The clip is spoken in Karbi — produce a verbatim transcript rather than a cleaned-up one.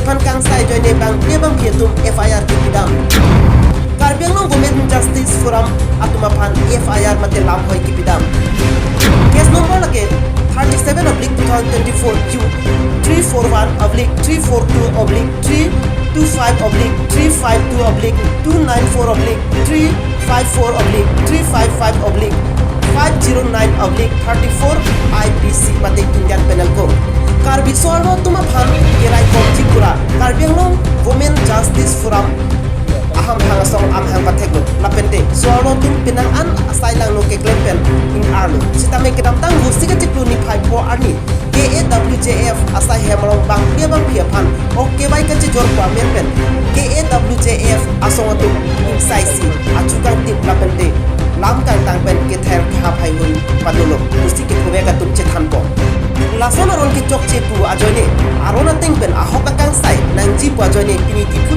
aphan kangsai ajoine bangke bangpi atum F I R kipidam. Karbi Anglong Women Justice Forum atum aphan F I R mate lamhoi kipidam. Case number lake thirty-seven oblique two thousand twenty-four U three four one oblique three four two oblique three two five oblique three five two oblique two nine four oblique three five four oblique three five five oblique five zero nine oblique thirty-four I P C mate Indian Penal Code. Karbi so-arlo atum aphan keraikom chikura Karbi Anglong Women Justice Forum ahamphang asong amhang patheklo. Lapente so-arlo atum penang an asai langno keklem pen ing-arlo. Sitame kedamtang Vusi kachiklo niphai pho arni K A W J F asai hem arong bangpi bangpi aphan ok kebai kachijor pu amen pen K A W J F asong atum ingsaisi achu kangtip lapente lam kangtang pen kether kehap haihui padolo pusi kephovek atum chethanpo. Lason aron kechokche pu ajoine aron ateng pen ahok akangsai nangji pu ajoine pini Diphu